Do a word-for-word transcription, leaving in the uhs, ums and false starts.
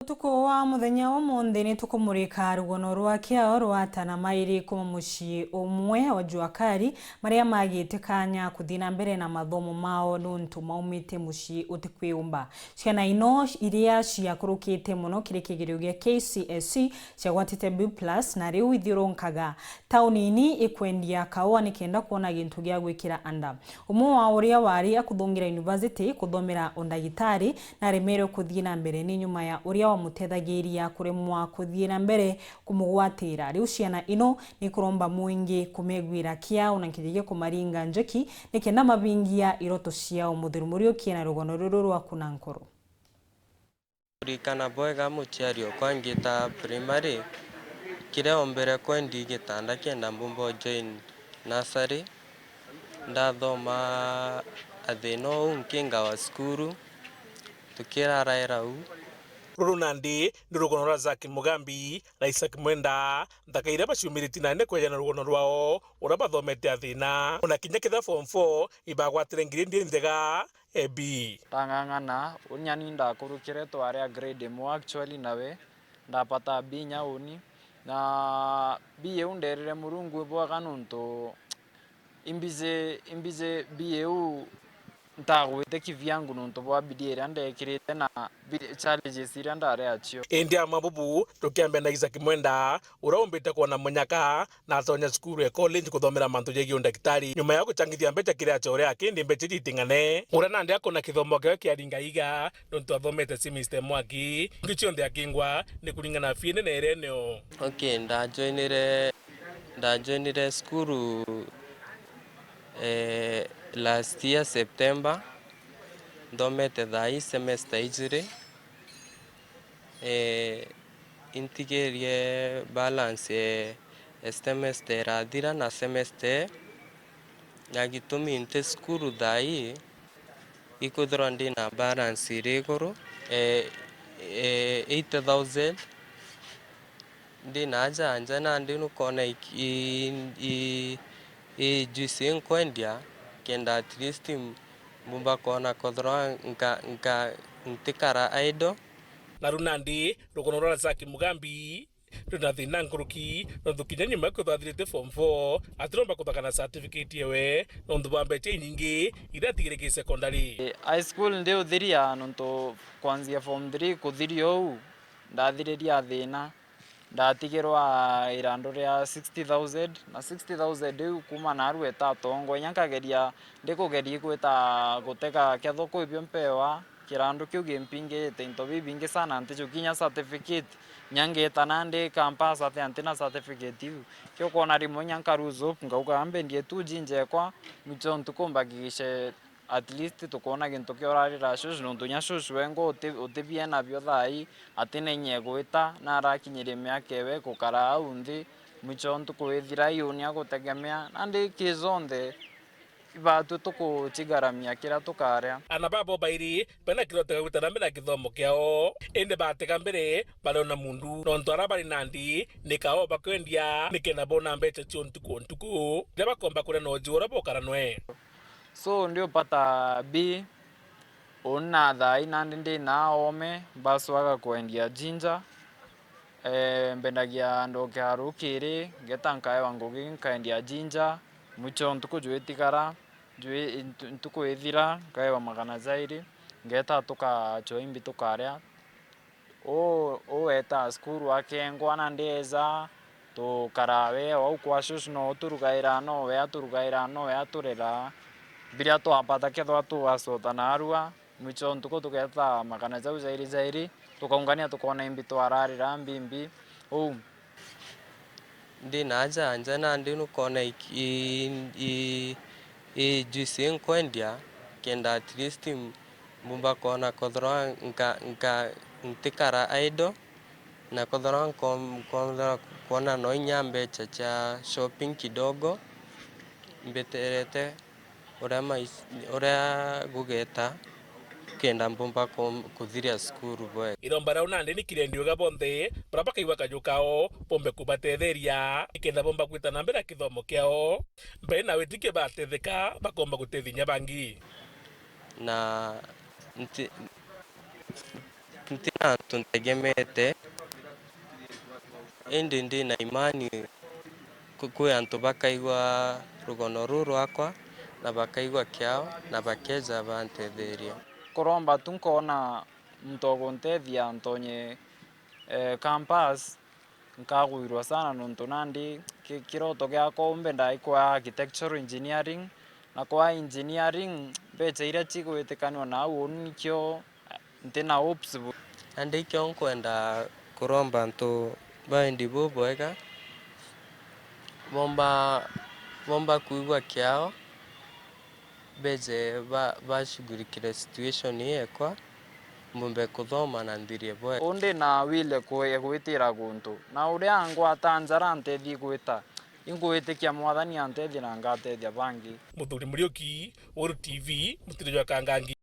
Tuku wa muthenya wa umunthi ni tukumurika rugono rwa kiao rwa atana mairi kuma mucii umwe wa Juakari, maria magite kanya kuthii na mbere na mathomo mao nuntu maumite mucii utikwiumba. Ciana ino iria ciakurukite mono kiri kigerio gia K C S E ciagwatite B plus, na riu ithiurunkaga tauni-ini ikwendia kaua nikenda kwona gintu gia gwikira nda. Umwe wa uria wari akuthungira university kuthomera undagitari naremerwe kuthii na mbere ni nyuma ya uria wamutethagiria kuremwa kuthii na mbere kumugwatira. Riu ciana ino nikuromba mwingi kumegwira kiao na nkiji gia kumaringa njoki nikenda mabingia iroto ciao. Muthuri Muriuki na rugono ruru rwa Kuna Nkoro. Ndirikana bwega muciari okwa ngita primary, kiria ombere kwendi gitanda kenda mbumba o join nursery. Ndathoma athina uu nkingawa cukuru, tukiraraira uu. Ruru nandi ni rugono rwa Zaki Mugambi na Isaac Mwenda, nthaka iria baciumiritie nandi kweja na rugono rwao uria bathomete athina. Ona kinya kethira form four ibagwatire ngiredi inthega, A B. Ndang'ang'ana, unyani ndakurukire twari a grade imwe actually nawe, ndapata B inya uni, na B iu nderire Murungu ibwega nuntu imbiji, imbiji B iu ntagwite kivyangu nuntu bwa bidii iria ndekirite na bi-, challenges iria ndari acio. Indi amwe bubu tukiambia na Isaac Mwenda, uria umbite kwona munyaka na atonya cukuru ya college kuthomera mantu jegie undagitari. Nyuma ya guchangithia mbeca kiri achore ake, indi mbeca iji iting'ane. Uria nandi akona kithomo kiao kiaringa iga, nontu athomete semester imwe aki. Ingi cionthe akingwa ni kuringana na fiene na ireneo. Okay, ndajoinire, ndajoinire cukuru, eh, last year September. Nthomete thaa ii semester ijiri. Eh, intigirie balance, eh, semester irathira na semester, na gitumi nti cukuru thaa ii, ikwithirwa ndi na balance iri iguru, eh, eh, eighty thousand. Ndi na aja nja nandi nukona i, i, i, i juice inkwendia, kenda at least mbumba kwona kwithirwa nka, nka, ntikara idle. Naru nandi, rugono rwa Razaki Mugambi, rwina thina nkuruki, nontu kinya nyuma kwithwa athirite form four, atiromba kuthaka na certificate ewe, nontu bwa mbeca inyingi iria atigire ki secondary. High school ndiuthiria, nontu kwanzia form three kuthiria uu, ndathiriria thina. Ndatigirwa irandu ria sixty thousand, na sixty thousand iu kuuma naarua itatongo, inya nkageria, ndikugeria igwita gutega kethwa kwi bio mpewa, kirandu kiu gimpingite into bibingi sana, ntijuki inya certificate, inya ngita nandi campus atia ntina certificate iu. Kio kwona rimwe inya nka lose hope, nkauga, "Ambendie tu jinjekwa, mwicho ntuku mbagigishe." At least tukoona gintu kia urarira shushu, nontu inya shushu wengwa uti-, utibiena bio thaa ii, atina inya egwita, na arakinyirie miaka ewe gukara au nthi, mwicho ntuku withira iuni agutegemea, nandi ki jonthe ibatwi tukucigaramia kiria tukaria. Ana babo bairi bena kiroto gia gwita na mbere na kithomo kiao, indi batega mbere bariona mundu, nontu aria bari nandi ni kao bakwendia, nikenda bona mbeca cio ntuku o ntuku, iria bakomba kuria na uji uria bokara nwe. So, ndiupata B, uni na thaa ii nandi ndi na oome, mbaswaga kwendia ginger. Eh, mbendagia ndoke a rukiri, ngeta nkaewa ngugi, nkaendia ginger. Mwicho ntuku jwitigara, jwi-, ntu-, ntuku ithira, nkaewa magana jairi, ngeta tukachwa imbi tukaria. Uu, uu etaa cukuru akengwa na ndeja, tukaraa we au kwa shushu, no uturugaira, no we aturugaira, no we aturera. Biria twapata kethwa tuwasota naarua, mwicho ntuku tugeeta magana jau jairi jairi, tukaungania tukoona imbi twararira mbimbi. Uu. Ndi na aja nja nandi nukona i, i, i, i juice inkwendia, kenda at least mbumba kwona kwethirwa nka, nka, ntikara idle, na kwethirwa nko-, nkothirwa kwona no inya mbeca cia shopping kidogo, mbiterete. Uria mais-, uria gugeta, kenda mbumba ku-, kuthiria cukuru bwega. Iromba riao nandi ni kirendiuga bonthe, baria bakaigua kaju kao, bombe kubatetheria, nikenda bomba gwita na mbere na kithomo kiao. Mbere na witikia batetheka, bakomba gutethia inya bangi. Na nti-, Ntina antu ntegemete, indi ndi na imani ku-, kwi antu bakaigua rugono ruu rwakwa na bakaigua kiao na bakeja bantetheria. Kuromba tu nkoona muntu wa guntethia ntonye, eh, campus, nkagwirwa sana nontu nandi ki-, kiroto giakwa umbe ndai kwa architectural engineering, na kwa engineering mbecha iria cigwitikanua na au uni nikio ntina hopes bu. Nandi ikio nkwenda kuromba antu ba wendi bubwega, bomba, bomba kwigua kiao, beje ba-, bashughulikire situation ii ekwa, mbumbe kuthoma na nthirie bwega. Undi na wile kwe-, gwitira guntu, na uria angwata njara antethie gwita, ingwitikia Mwathani antethie na ngatethia bangi. Muthuri Muriuki, Weru T V, mutiro jwa Kangangi.